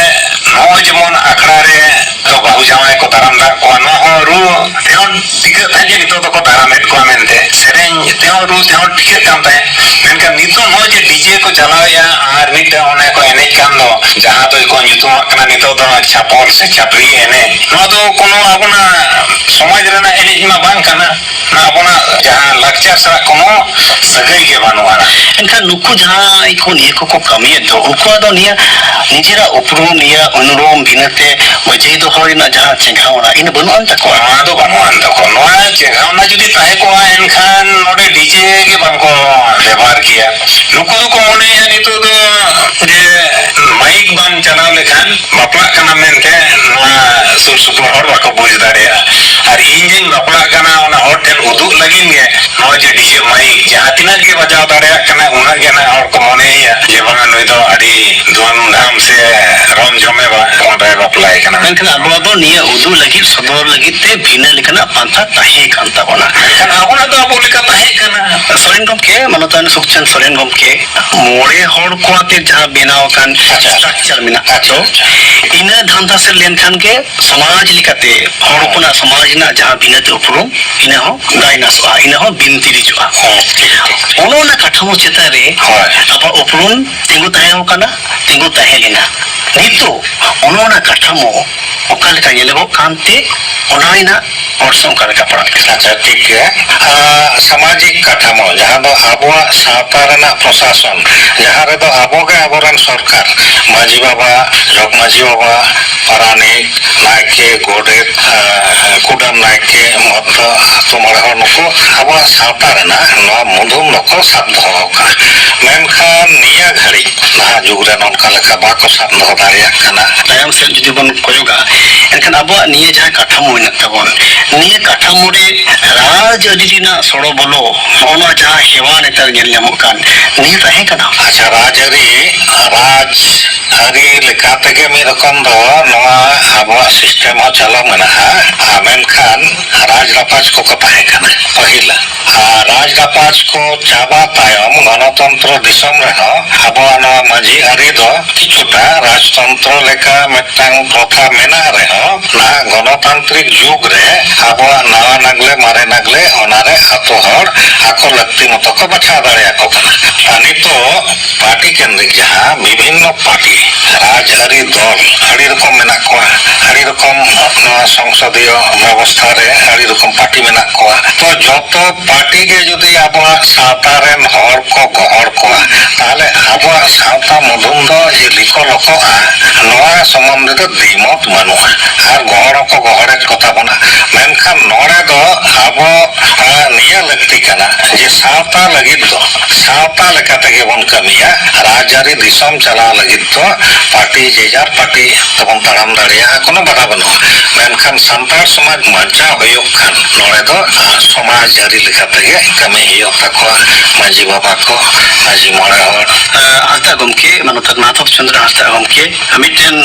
ᱱᱚᱜᱼᱚᱭ ᱡᱮᱢᱚᱱ ᱟᱠᱷᱲᱟ ᱨᱮ ᱫᱚ ᱵᱟᱹᱦᱩ ᱡᱟᱶᱟᱭ ᱠᱚ ᱫᱟᱨᱟᱢ ᱫᱟᱜ ᱠᱚᱣᱟ, ᱱᱚᱣᱟ ᱦᱚᱸ ᱨᱩ ᱠᱷᱮᱞᱳᱰ ᱴᱷᱤᱠᱟᱹᱜ ᱛᱟᱦᱮᱸᱫ ᱡᱮ ᱱᱤᱛᱚᱜ ᱫᱚᱠᱚ ᱫᱟᱨᱟᱢᱮᱫ ᱠᱚᱣᱟ ᱢᱮᱱᱛᱮ, ᱥᱮᱨᱮᱧ ᱛᱮᱦᱚᱸ ᱨᱩ ᱛᱮᱦᱚᱸ ᱴᱷᱤᱠᱟᱹᱜ ᱠᱟᱱ ᱛᱟᱦᱮᱸᱫ᱾ ᱢᱮᱱᱠᱷᱟᱱ ᱱᱤᱛᱚᱜ ᱱᱚᱜᱼᱚᱭ ᱡᱮ ᱰᱤᱡᱮ ᱠᱚ ᱪᱟᱞᱟᱣᱮᱫᱼᱟ ᱟᱨ ᱢᱤᱫᱴᱟᱝ ᱚᱱᱮ ᱠᱚ ᱮᱱᱮᱡ ᱠᱟᱱ ᱫᱚ, ᱡᱟᱦᱟᱸ ᱫᱚ ᱠᱚ ᱧᱩᱛᱩᱢᱟᱜ ᱠᱟᱱᱟ ᱱᱤᱛᱚᱜ ᱫᱚ ᱪᱷᱟᱯᱚᱞ ᱥᱮ ᱪᱷᱟᱯᱨᱤ ᱮᱱᱮᱡ, ᱱᱚᱣᱟ ᱫᱚ ᱠᱳᱱᱳ ᱟᱵᱚᱱᱟᱜ ᱥᱚᱢᱟᱡᱽ ᱨᱮᱱᱟᱜ ᱮᱱᱮᱡ ᱢᱟ ᱵᱟᱝ ᱠᱟᱱᱟ᱾ ᱚᱱᱟ ᱟᱵᱚᱱᱟᱜ ᱡᱟᱦᱟᱸ ᱞᱟᱠᱪᱟᱨ ᱥᱟᱞᱟᱜ ᱠᱳᱱᱳ ᱥᱟᱹᱜᱟᱹᱭ ᱜᱮ ᱵᱟᱹᱱᱩᱜᱼᱟ᱾ ᱮᱱᱠᱷᱟᱱ ᱱᱩᱠᱩ ᱡᱟᱦᱟᱸᱭ ᱠᱚ ᱱᱤᱭᱟᱹ ᱠᱚᱠᱚ ᱠᱟᱹᱢᱤᱭᱮᱫ ᱫᱚ, ᱩᱱᱠᱩᱣᱟᱜ ᱫᱚ ᱱᱤᱭᱟᱹ ᱱᱤᱡᱮᱨᱟᱜ ᱩᱯᱨᱩᱢ, ᱱᱤᱭᱟᱹ ᱩᱱᱩᱨᱩᱢ ᱵᱤᱱᱟᱹᱛᱮ ᱵᱟᱹᱡᱟᱹᱭ ᱫᱚᱦᱚ ᱨᱮᱱᱟᱜ ᱡᱟᱦᱟᱸ ᱪᱮᱸᱜᱷᱟᱣᱱᱟ, ᱤᱱᱟᱹ ᱵᱟᱹᱱᱩᱜ ᱟᱱ ᱛᱟᱠᱚᱣᱟ᱾ ᱱᱚᱣᱟ ᱫᱚ ᱵᱟᱹᱱᱩᱜ ᱟᱱ ᱛᱟᱠᱚᱣᱟ᱾ ᱱᱚᱣᱟ ᱪᱮᱸᱜᱷᱟᱣᱱᱟ ᱡᱩᱫᱤ ᱛᱟᱦᱮᱸ ᱠᱚᱜᱼᱟ, ᱮᱱᱠᱷᱟᱱ ᱱᱚᱰᱮ ᱰᱤᱡᱮ ᱜᱮ ᱵᱟᱝ ᱠᱚ ᱵᱮᱵᱚᱦᱟᱨ ᱠᱮᱭᱟ᱾ ᱱᱩᱠᱩ ᱫᱚᱠᱚ ᱢᱚᱱᱮᱭᱟ ᱱᱤᱛᱚᱜ ᱫᱚ ᱡᱮ ᱢᱟᱭᱤᱠ ᱵᱟᱝ ᱪᱟᱞᱟᱣ ᱞᱮᱠᱷᱟᱱ ᱵᱟᱯᱞᱟᱜ ᱠᱟᱱᱟ ᱢᱮᱱᱛᱮ ᱱᱚᱣᱟ ᱥᱩᱨ ᱥᱩᱯᱩᱨ ᱦᱚᱲ ᱵᱟᱠᱚ ᱵᱩᱡᱽ ᱫᱟᱲᱮᱭᱟᱜᱼᱟ᱾ ᱟᱨ ᱤᱧ ᱡᱮᱧ ᱵᱟᱯᱞᱟᱜ ᱠᱟᱱᱟ, ᱚᱱᱟ ᱦᱚᱲ ᱴᱷᱮᱱ ᱩᱫᱩᱜ ᱞᱟᱹᱜᱤᱫ ᱜᱮ ᱱᱚᱜᱼᱚᱭ ᱡᱮ ᱰᱤᱡᱮ ᱢᱟᱭᱤᱠ ᱡᱟᱦᱟᱸ ᱛᱤᱱᱟᱹᱜ ᱜᱮ ᱵᱟᱡᱟᱣ ᱫᱟᱲᱮᱭᱟᱜ ᱠᱟᱱᱟ, ᱩᱱᱟᱹᱜ ᱜᱮ ᱱᱟᱜ ᱦᱚᱲ ᱠᱚ ᱢᱚᱱᱮᱭᱮᱭᱟ ᱡᱮ ᱵᱟᱝᱟ, ᱱᱩᱭ ᱫᱚ ᱟᱹᱰᱤ ᱫᱷᱩᱢᱫᱷᱟᱢ ᱥᱮ ᱨᱚᱢ ᱡᱷᱚᱢᱮ ᱵᱟ-, ᱠᱚᱸᱰᱟᱭ ᱵᱟᱯᱞᱟᱭ ᱠᱟᱱᱟ᱾ ᱢᱮᱱᱠᱷᱟᱱ ᱟᱵᱚ ᱫᱚ ᱱᱤᱭᱟᱹ ᱩᱫᱩᱜ ᱞᱟᱹᱜᱤᱫ, ᱥᱚᱫᱚᱨ ᱞᱟᱹᱜᱤᱫ ᱛᱮ ᱵᱷᱤᱱᱟᱹ ᱞᱮᱠᱟᱱᱟᱜ ᱯᱟᱱᱛᱷᱟ ᱛᱟᱦᱮᱸ ᱠᱟᱱ ᱛᱟᱵᱚᱱᱟ᱾ ᱢᱮᱱᱠᱷᱟᱱ ᱟᱵᱚᱱᱟᱜ ᱫᱚ ᱟᱵᱚ ᱞᱮᱠᱟ ᱛᱟᱦᱮᱸ ᱠᱟᱱᱟ᱾ ᱥᱚᱨᱮᱱ ᱜᱚᱢᱠᱮ, ᱢᱟᱱᱚᱛᱟᱱ ᱥᱩᱠᱪᱟᱸᱫᱽ ᱥᱚᱨᱮᱱ ᱜᱚᱢᱠᱮ, ᱢᱚᱬᱮ ᱦᱚᱲ ᱠᱚ ᱟᱛᱮ ᱡᱟᱦᱟᱸ ᱵᱮᱱᱟᱣ ᱟᱠᱟᱱ ᱟᱪᱪᱷᱟ᱾ Structure ᱢᱮᱱᱟᱜ ᱟᱪᱪᱷᱟ, ᱫᱚ, ᱟᱪᱪᱷᱟ᱾ ᱤᱱᱟᱹ ᱫᱷᱟᱱᱫᱟ ᱥᱮᱫ ᱞᱮᱱᱠᱷᱟᱱ ᱜᱮ ᱥᱚᱢᱟᱡᱽ ᱞᱮᱠᱟᱛᱮ, ᱦᱚᱲ ᱦᱚᱯᱚᱱᱟᱜ ᱥᱚᱢᱟᱡᱽ ᱨᱮᱱᱟᱜ ᱡᱟᱦᱟᱸ ᱵᱤᱱᱟᱹᱛ ᱩᱯᱨᱩᱢ, ᱤᱱᱟᱹ ᱦᱚᱸ ᱰᱟᱭᱱᱟᱥᱚᱜᱼᱟ, ᱤᱱᱟᱹ ᱦᱚᱸ ᱵᱤᱱᱛᱤᱨᱤᱡᱚᱜᱼᱟ᱾ ᱦᱮᱸ, ᱴᱷᱤᱠ, ᱴᱷᱤᱠ, ᱴᱷᱤᱠ᱾ ᱚᱱᱮ ᱚᱱᱟ ᱠᱟᱴᱷᱟᱢᱳ ᱪᱮᱛᱟᱱ ᱨᱮ ᱦᱳᱭ᱾ ᱟᱵᱚᱣᱟᱜ ᱩᱯᱨᱩᱢ ᱛᱤᱸᱜᱩ ᱛᱟᱦᱮᱸ ᱠᱟᱱᱟ, ᱛᱤᱸᱜᱩ ᱛᱟᱦᱮᱸ ᱞᱮᱱᱟ᱾ ᱱᱤᱛᱚᱜ ᱚᱱᱮ ᱚᱱᱟ ᱠᱟᱴᱷᱟᱢᱳ ᱚᱠᱟ ᱞᱮᱠᱟ ᱧᱮᱞᱚᱜᱚᱜ ᱠᱟᱱᱛᱮ, ᱚᱱᱟ ᱨᱮᱱᱟᱜ ᱚᱨᱥᱚᱝ ᱚᱠᱟ ᱞᱮᱠᱟ ᱯᱟᱲᱟᱜ ᱠᱟᱱᱟ? ᱟᱪᱪᱷᱟ, ᱴᱷᱤᱠ ᱜᱮᱭᱟ᱾ ᱟᱨ ᱥᱟᱢᱟᱡᱤᱠ ᱠᱟᱴᱷᱟᱢᱳ, ᱡᱟᱦᱟᱸ ᱫᱚ ᱟᱵᱚᱣᱟᱜ ᱥᱟᱶᱛᱟ ᱨᱮᱱᱟᱜ ᱯᱨᱚᱥᱟᱥᱚᱱ, ᱡᱟᱦᱟᱸ ᱨᱮᱫᱚ ᱟᱵᱚ ᱜᱮ ᱟᱵᱚᱨᱮᱱ ᱥᱚᱨᱠᱟᱨ, ᱢᱟᱹᱡᱷᱤ ᱵᱟᱵᱟ, ᱡᱚᱜᱽ ᱢᱟᱹᱡᱷᱤ ᱵᱟᱵᱟ, ᱯᱟᱨᱟᱱᱤᱠ, ᱱᱟᱭᱠᱮ, ᱜᱚᱰᱮᱛ, ᱟᱨ ᱠᱩᱰᱟᱹᱢ ᱱᱟᱭᱠᱮ, ᱢᱚᱫᱽᱫᱷᱚ ᱟᱹᱛᱩ ᱢᱚᱬᱮ ᱦᱚᱲ, ᱱᱩᱠᱩ ᱟᱵᱚᱣᱟᱜ ᱥᱟᱶᱛᱟ ᱨᱮᱱᱟᱜ ᱱᱚᱣᱟ ᱢᱩᱫᱷᱩᱢ ᱫᱚᱠᱚ ᱥᱟᱵ ᱫᱚᱦᱚ ᱟᱠᱟᱫᱼᱟ᱾ ᱢᱮᱱᱠᱷᱟᱱ ᱱᱤᱭᱟᱹ ᱜᱷᱟᱹᱲᱤᱡ ᱱᱟᱦᱟᱜ ᱡᱩᱜᱽ ᱨᱮ ᱱᱚᱝᱠᱟ ᱞᱮᱠᱟ ᱵᱟᱠᱚ ᱥᱟᱵ ᱫᱚᱦᱚ ᱫᱟᱲᱮᱭᱟᱜ ᱠᱟᱱᱟ᱾ ᱛᱟᱭᱚᱢ ᱥᱮᱫ ᱡᱩᱫᱤ ᱵᱚᱱ ᱠᱚᱭᱚᱜᱟ, ᱮᱱᱠᱷᱟᱱ ᱟᱵᱚᱣᱟᱜ ᱱᱤᱭᱟᱹ ᱡᱟᱦᱟᱸ ᱠᱟᱴᱷᱟᱢᱳ ᱢᱮᱱᱟᱜ ᱛᱟᱵᱚᱱ, ᱱᱤᱭᱟᱹ ᱠᱟᱴᱷᱟᱢᱳ ᱨᱮ ᱨᱟᱡᱽᱟᱹᱨᱤ ᱨᱮᱱᱟᱜ ᱥᱚᱲᱚ ᱵᱚᱞᱚ, ᱱᱚᱜᱼᱚ ᱱᱚᱣᱟ ᱡᱟᱦᱟᱸ ᱦᱮᱣᱟ ᱱᱮᱛᱟᱨ ᱧᱮᱞ ᱧᱟᱢᱚᱜ ᱠᱟᱱ, ᱱᱤᱭᱟᱹ ᱛᱟᱦᱮᱸ ᱠᱟᱱᱟ? ᱟᱪᱪᱷᱟ, ᱨᱟᱡᱽᱟᱹᱨᱤ, ᱨᱟᱡᱽ ᱟᱹᱨᱤ ᱞᱮᱠᱟ ᱛᱮᱜᱮ ᱢᱤᱫ ᱨᱚᱠᱚᱢ ᱫᱚ ᱱᱚᱣᱟ ᱟᱵᱚ ᱟᱵᱚᱣᱟᱜ system ᱦᱚᱸ ᱪᱟᱞᱟᱣ ᱢᱮᱱᱟᱜᱼᱟ, ᱟᱨ ᱢᱮᱱᱠᱷᱟᱱ ᱨᱟᱡᱽ ᱨᱟᱯᱟᱡᱽ ᱠᱚᱠᱚ ᱛᱟᱦᱮᱸ ᱠᱟᱱᱟ ᱯᱟᱹᱦᱤᱞ᱾ ᱟᱨ ᱨᱟᱡᱽ ᱨᱟᱯᱟᱡᱽ ᱠᱚ ᱪᱟᱵᱟ ᱛᱟᱭᱚᱢ ᱜᱚᱱᱚᱛᱚᱱᱛᱨᱚ ᱫᱤᱥᱚᱢ ᱨᱮᱦᱚᱸ ᱟᱵᱚᱣᱟᱜ ᱱᱚᱣᱟ ᱢᱟᱹᱡᱷᱤ ᱟᱹᱨᱤ ᱫᱚ ᱠᱤᱪᱷᱩᱴᱟ ᱨᱟᱡᱽᱛᱚᱱᱛᱨᱚ ᱞᱮᱠᱟ ᱢᱤᱫᱴᱟᱝ ᱯᱨᱚᱛᱷᱟ ᱢᱮᱱᱟᱜ ᱨᱮᱦᱚᱸ, ᱱᱟᱦᱟᱜ ᱜᱚᱱᱚᱛᱟᱱᱛᱨᱤᱠ ᱡᱩᱜᱽ ᱨᱮ ᱟᱵᱚᱣᱟᱜ ᱱᱟᱣᱟ ᱱᱟᱜᱽᱞᱮ, ᱢᱟᱨᱮ ᱱᱟᱜᱽᱞᱮ, ᱚᱱᱟᱨᱮ ᱟᱛᱳ ᱦᱚᱲ ᱟᱠᱚ ᱞᱟᱹᱠᱛᱤ ᱢᱚᱛᱚ ᱠᱚ ᱵᱟᱪᱷᱟᱣ ᱫᱟᱲᱮᱭᱟᱠᱚ ᱠᱟᱱᱟ᱾ ᱟᱨ ᱱᱤᱛᱚᱜ ᱯᱟᱨᱴᱤ ᱠᱮᱱᱫᱨᱤᱠ ᱡᱟᱦᱟᱸ ᱵᱤᱵᱷᱤᱱᱱᱚ ᱯᱟᱨᱴᱤ, ᱨᱟᱡᱽᱟᱹᱨᱤ ᱫᱚᱞ ᱟᱹᱰᱤ ᱨᱚᱠᱚᱢ ᱢᱮᱱᱟᱜ ᱠᱚᱣᱟ, ᱟᱹᱰᱤ ᱨᱚᱠᱚᱢ ᱱᱚᱣᱟ ᱥᱚᱝᱥᱚᱫᱤᱭᱚ ᱵᱮᱵᱚᱥᱛᱷᱟ ᱨᱮ ᱟᱹᱰᱤ ᱨᱚᱠᱚᱢ ᱯᱟᱨᱴᱤ ᱢᱮᱱᱟᱜ ᱠᱚᱣᱟ᱾ ᱛᱚ ᱡᱚᱛᱚ ᱯᱟᱨᱴᱤ ᱜᱮ ᱡᱩᱫᱤ ᱟᱵᱚᱣᱟᱜ ᱥᱟᱶᱛᱟ ᱨᱮᱱ ᱦᱚᱲ ᱠᱚ ᱜᱚᱦᱚᱲ ᱠᱚᱣᱟ, ᱛᱟᱦᱚᱞᱮ ᱟᱵᱚᱣᱟᱜ ᱥᱟᱶᱛᱟ ᱢᱩᱫᱷᱩᱱ ᱫᱚ ᱡᱮ ᱞᱤᱠᱚ ᱞᱚᱠᱚᱜᱼᱟ, ᱱᱚᱣᱟ ᱥᱚᱢᱵᱚᱱᱫᱷᱮ ᱫᱚ ᱫᱤᱢᱚᱛ ᱵᱟᱹᱱᱩᱜᱼᱟ᱾ ᱟᱨ ᱜᱚᱦᱚᱲ ᱦᱚᱸᱠᱚ ᱜᱚᱦᱚᱲᱮᱫ ᱠᱚ ᱛᱟᱵᱚᱱᱟ᱾ ᱢᱮᱱᱠᱷᱟᱱ ᱱᱚᱰᱮ ᱫᱚ ᱟᱵᱚ, ᱟᱸ, ᱱᱤᱭᱟᱹ ᱞᱟᱹᱠᱛᱤ ᱠᱟᱱᱟ ᱡᱮ ᱥᱟᱶᱛᱟ ᱞᱟᱹᱜᱤᱫ ᱫᱚ ᱥᱟᱶᱛᱟ ᱞᱮᱠᱟ ᱛᱮᱜᱮ ᱵᱚᱱ ᱠᱟᱹᱢᱤᱭᱟ᱾ ᱨᱟᱡᱽᱟᱹᱨᱤ ᱫᱤᱥᱚᱢ ᱪᱟᱞᱟᱣ ᱞᱟᱹᱜᱤᱫ ᱫᱚ ᱯᱟᱨᱴᱤ ᱡᱮ ᱡᱟᱨ ᱯᱟᱨᱴᱤ ᱛᱮᱵᱚᱱ ᱛᱟᱲᱟᱢ ᱫᱟᱲᱮᱭᱟᱜᱼᱟ, ᱠᱳᱱᱳ ᱵᱟᱫᱷᱟ ᱵᱟᱹᱱᱩᱜᱼᱟ᱾ ᱢᱮᱱᱠᱷᱟᱱ ᱥᱟᱱᱛᱟᱲ ᱥᱚᱢᱟᱡᱽ ᱵᱟᱧᱪᱟᱣ ᱦᱩᱭᱩᱜ ᱠᱷᱟᱱ ᱱᱚᱰᱮ ᱫᱚ, ᱟᱸ, ᱥᱚᱢᱟᱡᱽ ᱟᱹᱨᱤ ᱞᱮᱠᱟ ᱛᱮᱜᱮ ᱠᱟᱹᱢᱤ ᱦᱩᱭᱩᱜ ᱛᱟᱠᱚᱣᱟ᱾ ᱢᱟᱹᱡᱷᱤ ᱵᱟᱵᱟ ᱠᱚ, ᱢᱟᱹᱡᱷᱤ ᱢᱚᱬᱮ ᱦᱚᱲ᱾ ᱦᱟᱸᱥᱫᱟ ᱜᱚᱢᱠᱮ, ᱢᱟᱱᱚᱛᱟᱱ ᱢᱟᱫᱷᱚᱵ ᱪᱚᱸᱫᱽᱨᱚ ᱦᱟᱸᱥᱫᱟ ᱜᱚᱢᱠᱮ, ᱢᱤᱫᱴᱮᱱ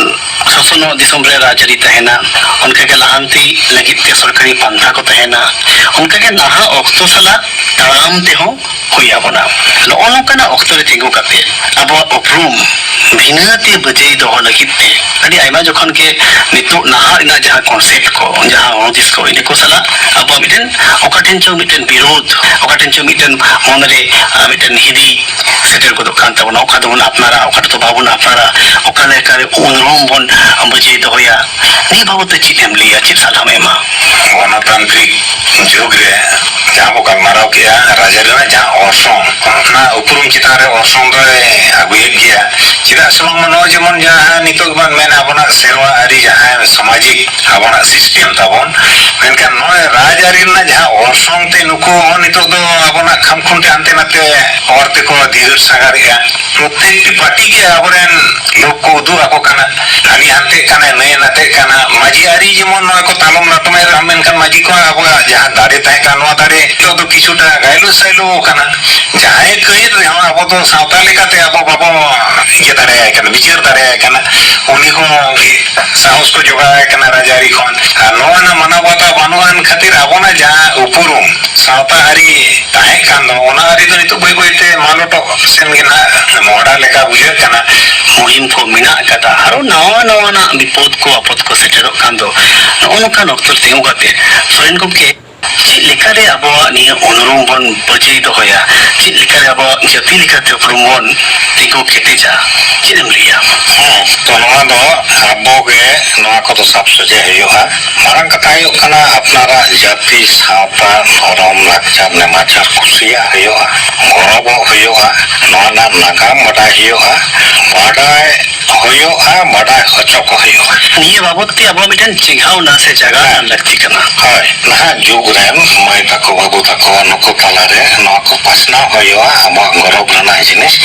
ᱥᱟᱥᱚᱱᱚᱜ ᱫᱤᱥᱚᱢ ᱨᱮ ᱨᱟᱡᱽᱟᱹᱨᱤ ᱛᱟᱦᱮᱱᱟ, ᱚᱱᱠᱟᱜᱮ ᱞᱟᱦᱟᱱᱛᱤ ᱞᱟᱹᱜᱤᱫ ᱛᱮ ᱥᱚᱨᱠᱟᱨᱤ ᱯᱟᱱᱛᱷᱟ ᱠᱚ ᱛᱟᱦᱮᱱᱟ᱾ ᱚᱱᱠᱟᱜᱮ ᱱᱟᱦᱟᱜ ᱚᱠᱛᱚ ᱥᱟᱞᱟᱜ ᱛᱟᱲᱟᱢ ᱛᱮᱦᱚᱸ ᱦᱩᱭ ᱟᱵᱚᱱᱟ᱾ ᱱᱚᱜᱼᱚ ᱱᱚᱝᱠᱟᱱᱟᱜ ᱚᱠᱛᱚ ᱨᱮ ᱛᱤᱸᱜᱩ ᱠᱟᱛᱮ ᱟᱵᱚᱣᱟᱜ ᱩᱯᱨᱩᱢ ᱵᱷᱤᱱᱟᱹ ᱛᱮ ᱵᱟᱹᱡᱟᱹᱭ ᱫᱚᱦᱚ ᱞᱟᱹᱜᱤᱫ ᱛᱮ ᱟᱹᱰᱤ ᱟᱭᱢᱟ ᱡᱚᱠᱷᱚᱱ ᱜᱮ ᱱᱤᱛᱚᱜ ᱱᱟᱦᱟᱜ ᱨᱮᱱᱟᱜ ᱡᱟᱦᱟᱸ concept ᱠᱚ, ᱡᱟᱦᱟᱸ ᱦᱩᱫᱤᱥ ᱠᱚ, ᱤᱱᱟᱹ ᱠᱚ ᱥᱟᱞᱟᱜ ᱟᱵᱚᱣᱟᱜ ᱢᱤᱫᱴᱮᱱ ᱚᱠᱟ ᱴᱷᱮᱱ ᱪᱚᱝ ᱢᱤᱫᱴᱮᱱ ᱵᱤᱨᱳᱫᱷ, ᱚᱠᱟ ᱴᱷᱮᱱ ᱪᱚᱝ ᱢᱤᱫᱴᱮᱱ ᱢᱚᱱᱮᱨᱮ, ᱟᱸ, ᱢᱤᱫᱴᱮᱱ ᱦᱤᱫᱤᱡ ᱥᱮᱴᱮᱨ ᱜᱚᱫᱚᱜ ᱠᱟᱱ ᱛᱟᱵᱚᱱᱟ᱾ ᱚᱠᱟ ᱫᱚᱵᱚᱱ ᱟᱯᱱᱟᱨᱟ, ᱚᱠᱟ ᱫᱚ ᱵᱟᱵᱚᱱ ᱟᱯᱱᱟᱨᱟ, ᱚᱠᱟ ᱞᱮᱠᱟᱨᱮ ᱩᱱᱩᱨᱩᱢ ᱵᱚᱱ ᱵᱟᱹᱡᱟᱹᱭ ᱫᱚᱦᱚᱭᱟ, ᱱᱤᱭᱟᱹ ᱵᱟᱵᱚᱫ ᱛᱮ ᱪᱮᱫ ᱮᱢ ᱞᱟᱹᱭᱟ, ᱪᱮᱫ ᱥᱟᱞᱦᱟᱢ ᱮᱢᱟ? ᱜᱚᱱᱚᱛᱟᱱᱛᱨᱤᱠ ᱡᱩᱜᱽ ᱨᱮ ᱡᱟᱦᱟᱸ ᱵᱚ ᱜᱟᱞᱢᱟᱨᱟᱣ ᱠᱮᱜᱼᱟ, ᱨᱟᱡᱽᱟᱹᱨᱤ ᱨᱮᱱᱟᱜ ᱡᱟᱦᱟᱸ ᱚᱨᱥᱚᱝ, ᱚᱱᱟ ᱩᱯᱨᱩᱢ ᱪᱮᱛᱟᱱ ᱨᱮ ᱚᱨᱥᱚᱝ ᱫᱚᱭ ᱟᱹᱜᱩᱭᱮᱫ ᱜᱮᱭᱟ᱾ ᱪᱮᱫᱟᱜ ᱥᱮ ᱵᱟᱝᱢᱟ ᱱᱚᱜᱼᱚᱭ ᱡᱮᱢᱚᱱ ᱡᱟᱦᱟᱸ ᱱᱤᱛᱚᱜ ᱵᱚᱱ ᱢᱮᱱᱟ ᱟᱵᱚᱱᱟᱜ ᱥᱮᱨᱣᱟ ᱟᱹᱨᱤ, ᱡᱟᱦᱟᱸ ᱥᱟᱢᱟᱡᱤᱠ ᱟᱵᱚᱱᱟᱜ system ᱛᱟᱵᱚᱱ, ᱢᱮᱱᱠᱷᱟᱱ ᱱᱚᱜᱼᱚᱭ ᱨᱟᱡᱽᱟᱹᱨᱤ ᱨᱮᱱᱟᱜ ᱡᱟᱦᱟᱸ ᱚᱨᱥᱚᱝ ᱛᱮ ᱱᱩᱠᱩ ᱦᱚᱸ ᱱᱤᱛᱚᱜ ᱫᱚ ᱟᱵᱚᱱᱟᱜ ᱠᱷᱟᱢᱠᱷᱩᱱᱴᱤ ᱦᱟᱱᱛᱮ ᱱᱟᱛᱮ ᱦᱚᱨ ᱛᱮᱠᱚ ᱫᱤᱫᱟᱹᱲ ᱥᱟᱜᱟᱲᱮᱜᱼᱟ᱾ ᱯᱨᱚᱛᱮᱠᱴᱤ ᱯᱟᱨᱴᱤ ᱜᱮ ᱟᱵᱚᱨᱮᱱ ᱞᱳᱠ ᱠᱚ ᱩᱫᱩᱜ ᱟᱠᱚ ᱠᱟᱱᱟ, ᱦᱟᱹᱱᱤ ᱦᱟᱱᱛᱮᱜ ᱠᱟᱱᱟᱭ, ᱱᱟᱹᱭ ᱱᱟᱛᱮᱜ ᱠᱟᱱᱟ᱾ ᱢᱟᱹᱡᱷᱤ ᱟᱹᱨᱤ ᱡᱮᱢᱚᱱ ᱱᱚᱜᱼᱚᱭ ᱠᱚ ᱛᱟᱞᱚᱢ ᱞᱟᱴᱚᱢᱮᱫ ᱨᱮᱦᱚᱸ, ᱢᱮᱱᱠᱷᱟᱱ ᱢᱟᱹᱡᱷᱤ ᱠᱚᱣᱟᱜ ᱟᱵᱚᱣᱟᱜ ᱡᱟᱦᱟᱸ ᱫᱟᱲᱮ ᱛᱟᱦᱮᱸ ᱠᱟᱱᱟ, ᱱᱚᱣᱟ ᱫᱟᱲᱮ ᱱᱤᱛᱚᱜ ᱫᱚ ᱠᱤᱪᱷᱩᱴᱟ ᱜᱟᱭᱞᱩ ᱥᱟᱭᱞᱩ ᱟᱠᱟᱱᱟ᱾ ᱡᱟᱦᱟᱸᱭ ᱠᱟᱹᱭᱮᱫ ᱨᱮᱦᱚᱸ ᱟᱵᱚ ᱫᱚ ᱥᱟᱶᱛᱟ ᱞᱮᱠᱟᱛᱮ ᱟᱵᱚ ᱵᱟᱵᱚ ᱤᱭᱟᱹ ᱫᱟᱲᱮᱭᱟᱭ ᱠᱟᱱᱟ, ᱵᱤᱪᱟᱹᱨ ᱫᱟᱲᱮᱭᱟᱭ ᱠᱟᱱᱟ᱾ ᱩᱱᱤ ᱦᱚᱸ ᱥᱟᱦᱚᱥ ᱠᱚ ᱡᱚᱜᱟᱣᱟᱭ ᱠᱟᱱᱟ ᱨᱟᱡᱽᱟᱹᱨᱤ ᱠᱷᱚᱱ᱾ ᱟᱨ ᱱᱚᱣᱟ ᱨᱮᱱᱟᱜ ᱢᱟᱱᱟᱣ ᱵᱟᱛᱟᱣ ᱵᱟᱹᱱᱩᱜ ᱟᱱ ᱠᱷᱟᱹᱛᱤᱨ ᱟᱵᱚᱱᱟᱜ ᱡᱟᱦᱟᱸ ᱩᱯᱨᱩᱢ ᱥᱟᱶᱛᱟ ᱟᱹᱨᱤ ᱛᱟᱦᱮᱸ ᱠᱟᱱ ᱫᱚ, ᱚᱱᱟ ᱟᱹᱨᱤ ᱫᱚ ᱱᱤᱛᱚᱜ ᱵᱟᱹᱭ ᱵᱟᱹᱭᱛᱮ ᱢᱟᱞᱚᱴᱚᱜ ᱥᱮᱱ ᱜᱮ ᱱᱟᱦᱟᱜ ᱢᱚᱦᱰᱟ ᱞᱮᱠᱟ ᱵᱩᱡᱷᱟᱹᱜ ᱠᱟᱱᱟ᱾ ᱢᱩᱦᱤᱢ ᱠᱚ ᱢᱮᱱᱟᱜ ᱟᱠᱟᱫᱟ, ᱟᱨᱚ ᱱᱟᱣᱟ ᱱᱟᱣᱟᱱᱟᱜ ᱵᱤᱯᱚᱫ ᱠᱚ ᱟᱯᱚᱫ ᱠᱚ ᱥᱮᱴᱮᱨᱚᱜ ᱠᱟᱱ ᱫᱚ, ᱱᱚᱜᱼᱚ ᱱᱚᱝᱠᱟᱱ ᱚᱠᱛᱚ ᱨᱮ ᱛᱤᱸᱜᱩ ᱠᱟᱛᱮ ᱥᱚᱨᱮᱱ ᱜᱚᱢᱠᱮ ᱪᱮᱫ ᱞᱮᱠᱟᱨᱮ ᱟᱵᱚᱣᱟᱜ ᱱᱤᱭᱟᱹ ᱩᱱᱩᱨᱩᱢ ᱵᱚᱱ ᱵᱟᱹᱡᱟᱹᱭ ᱫᱚᱦᱚᱭᱟ? ᱪᱮᱫ ᱞᱮᱠᱟᱨᱮ ᱟᱵᱚᱣᱟᱜ ᱡᱟᱹᱛᱤ ᱞᱮᱠᱟᱛᱮ ᱩᱯᱨᱩᱢ ᱵᱚᱱ ᱛᱤᱸᱜᱩ ᱠᱮᱴᱮᱡᱟ? ᱪᱮᱫ ᱮᱢ ᱞᱟᱹᱭᱟ? ᱦᱮᱸ, ᱛᱚ ᱱᱚᱣᱟ ᱫᱚ ᱟᱵᱚ ᱜᱮ ᱱᱚᱣᱟ ᱠᱚᱫᱚ ᱥᱟᱵ ᱥᱚᱡᱷᱮ ᱦᱩᱭᱩᱜᱼᱟ᱾ ᱢᱟᱨᱟᱝ ᱠᱟᱛᱷᱟ ᱦᱩᱭᱩᱜ ᱠᱟᱱᱟ, ᱟᱯᱱᱟᱨᱟᱜ ᱡᱟᱹᱛᱤ, ᱥᱟᱶᱛᱟ, ᱫᱷᱚᱨᱚᱢ, ᱞᱟᱠᱪᱟᱨ, ᱱᱮᱢᱟᱪᱟᱨ ᱠᱩᱥᱤᱭᱟᱜ ᱦᱩᱭᱩᱜᱼᱟ, ᱜᱚᱨᱚᱵᱚᱜ ᱦᱩᱭᱩᱜᱼᱟ, ᱱᱚᱣᱟ ᱨᱮᱱᱟᱜ ᱱᱟᱜᱟᱢ ᱵᱟᱰᱟᱭ ᱦᱩᱭᱩᱜᱼᱟ, ᱵᱟᱰᱟᱭ ᱦᱩᱭᱩᱜᱼᱟ, ᱵᱟᱰᱟᱭ ᱦᱚᱪᱚ ᱠᱚ ᱦᱩᱭᱩᱜᱼᱟ᱾ ᱱᱤᱭᱟᱹ ᱵᱟᱵᱚᱫ ᱛᱮ ᱟᱵᱚᱣᱟᱜ ᱢᱤᱫᱴᱮᱱ ᱪᱮᱸᱜᱷᱟᱣᱱᱟ ᱥᱮ ᱡᱟᱜᱟᱣᱱᱟ ᱦᱮᱸ᱾ ᱞᱟᱹᱠᱛᱤ ᱠᱟᱱᱟ᱾ ᱦᱳᱭ, ᱱᱟᱦᱟᱜ ᱡᱩᱜᱽ ᱨᱮᱱ ᱢᱟᱹᱭ ᱛᱟᱠᱚ, ᱵᱟᱹᱵᱩ ᱛᱟᱠᱚ, ᱱᱩᱠᱩ ᱛᱟᱞᱟᱨᱮ ᱱᱚᱣᱟ ᱠᱚ ᱯᱟᱥᱱᱟᱣ ᱦᱩᱭᱩᱜᱼᱟ, ᱟᱵᱚᱣᱟᱜ ᱜᱚᱨᱚᱵᱽ ᱨᱮᱱᱟᱜ ᱡᱤᱱᱤᱥ᱾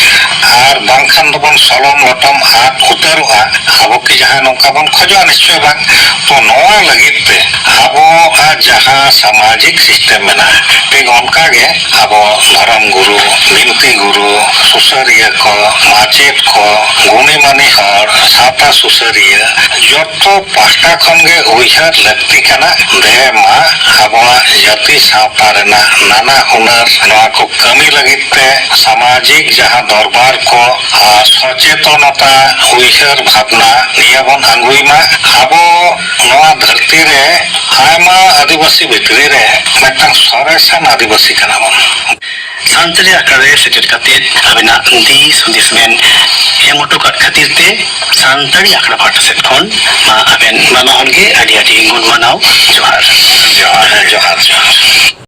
ᱟᱨ ᱵᱟᱝᱠᱷᱟᱱ ᱫᱚᱵᱚᱱ ᱥᱚᱞᱚᱢ ᱞᱚᱴᱚᱢ ᱟᱫ ᱩᱛᱟᱹᱨᱚᱜᱼᱟ᱾ ᱟᱵᱚ ᱠᱤ ᱡᱟᱦᱟᱸ ᱱᱚᱝᱠᱟ ᱵᱚᱱ ᱠᱷᱚᱡᱚᱜᱼᱟ? ᱱᱤᱥᱪᱚᱭ ᱵᱟᱝ᱾ ᱛᱚ ᱱᱚᱣᱟ ᱞᱟᱹᱜᱤᱫ ᱛᱮ ᱟᱵᱚᱣᱟᱜ ᱡᱟᱦᱟᱸ ᱥᱟᱢᱟᱡᱤᱠ ᱥᱤᱥᱴᱮᱢ ᱢᱮᱱᱟᱜᱼᱟ, ᱴᱷᱤᱠ ᱚᱱᱠᱟᱜᱮ ᱟᱵᱚ ᱫᱷᱚᱨᱚᱢ ᱜᱩᱨᱩ, ᱵᱤᱱᱛᱤ ᱜᱩᱨᱩ, ᱥᱩᱥᱟᱹᱨᱤᱭᱟᱹ ᱠᱚ, ᱢᱟᱪᱮᱫ ᱠᱚ, ᱜᱩᱱᱤ ᱢᱟᱹᱱᱤ ᱦᱚᱲ, ᱥᱟᱶᱛᱟ ᱥᱩᱥᱟᱹᱨᱤᱭᱟᱹ, ᱡᱚᱛᱚ ᱯᱟᱦᱴᱟ ᱠᱷᱚᱱ ᱜᱮ ᱩᱭᱦᱟᱹᱨ ᱞᱟᱹᱠᱛᱤ ᱠᱟᱱᱟ᱾ ᱫᱮ ᱢᱟ ᱟᱵᱚᱣᱟᱜ ᱡᱟᱹᱛᱤ ᱥᱟᱶᱛᱟ ᱨᱮᱱᱟᱜ ᱱᱟᱱᱟ ᱦᱩᱱᱟᱹᱨ ᱱᱚᱣᱟ ᱠᱚ ᱠᱟᱹᱢᱤ ᱞᱟᱹᱜᱤᱫ ᱛᱮ ᱥᱟᱢᱟᱡᱤᱠ ᱡᱟᱦᱟᱸ ᱫᱚᱨᱵᱟᱨ ᱠᱚ ᱟᱨ ᱥᱚᱪᱮᱛᱚᱱᱚᱛᱟ ᱩᱭᱦᱟᱹᱨ ᱵᱷᱟᱵᱽᱱᱟ ᱱᱤᱭᱟᱹ ᱵᱚᱱ ᱟᱹᱜᱩᱭ ᱢᱟ᱾ ᱟᱵᱚ ᱱᱚᱣᱟ ᱫᱷᱟᱹᱨᱛᱤ ᱨᱮ ᱟᱭᱢᱟ ᱟᱹᱫᱤᱵᱟᱹᱥᱤ ᱵᱷᱤᱛᱨᱤ ᱨᱮ ᱢᱤᱫᱴᱟᱝ ᱥᱚᱨᱮᱥᱟᱱ ᱟᱹᱫᱤᱵᱟᱹᱥᱤ ᱠᱟᱱᱟ ᱵᱚᱱ᱾ ᱥᱟᱱᱛᱟᱲᱤ ᱟᱠᱷᱲᱟ ᱨᱮ ᱥᱮᱴᱮᱨ ᱠᱟᱛᱮ ᱟᱵᱮᱱᱟᱜ ᱫᱤᱥ ᱦᱩᱫᱤᱥ ᱵᱮᱱ ᱮᱢ ᱦᱚᱴᱚ ᱠᱟᱜ ᱠᱷᱟᱹᱛᱤᱨ ᱛᱮ ᱥᱟᱱᱛᱟᱲᱤ ᱟᱠᱷᱲᱟ ᱯᱟᱦᱴᱟ ᱥᱮᱫ ᱠᱷᱚᱱ ᱢᱟ ᱟᱵᱮᱱ ᱵᱟᱱᱟ ᱦᱚᱲ ᱜᱮ ᱟᱹᱰᱤ ᱟᱹᱰᱤ ᱜᱩᱱ ᱢᱟᱱᱟᱣ ᱡᱚᱦᱟᱨ᱾ ᱡᱚᱦᱟᱨ, ᱡᱚᱦᱟᱨ, ᱡᱚᱦᱟᱨ᱾